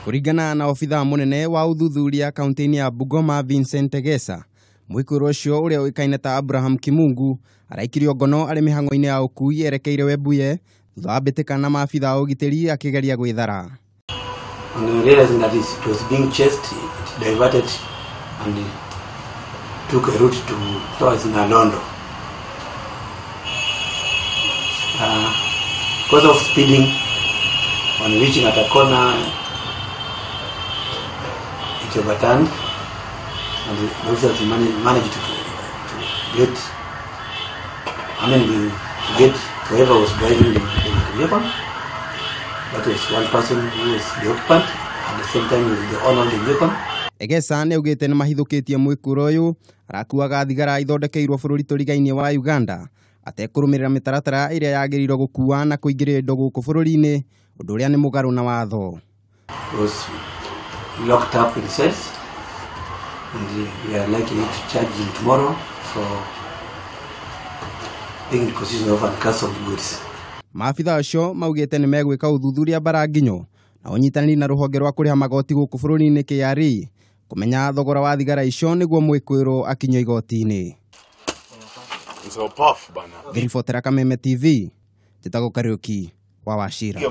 Kũringana na obithaa mũnene wa ũthuthuria kaunti-inĩ ya Bungoma Vincent Egesa, mwĩkũĩrwo ũcio ũrĩa ũĩkaine ta Abraham Kimungu araikirio ngono arĩ mĩhang'o-inĩ ya ũkui erekeire Webuye thutha wa mbĩtĩka na maabitha a ũgitĩri akĩgeria gwĩthara. On realizing that it was being chased, it diverted and took a route towards Nalondo. Because of speeding, on reaching at a corner, it overturned, and the officers managed to get, to get whoever was driving the vehicle. That was one person who was the occupant, at the same time was the owner of the vehicle. Egesa nĩ augĩte nĩ mahithũkĩtie mwĩkũĩrwo ũyũ arakuaga thigara ithondekeirwo bũrũri tũrigainie wa Uganda atekũrũmĩrĩra mĩtaratara ĩrĩa yagĩrĩirwo gũkua na kũingĩria indo gũkũ bũrũri-inĩ, ũndũ ũrĩa nĩ mũgarũ na watho. He was locked up in cells, and we are likely to charge him tomorrow for being in possession of uncustomed goods. Maabitha acio maugĩte nĩ megwĩka ũthuthuria mbaranginyo na ũnyitanĩri na rũhonge rwa kũrĩha magoti gũkũ bũrũri-inĩ KRA kũmenya thogora wa thigara icio nĩguo mwĩkũĩrwo akinyio igoti-inĩ. Ngĩribotera Kameme TV, njĩtagwo Kariũki wa Wachira.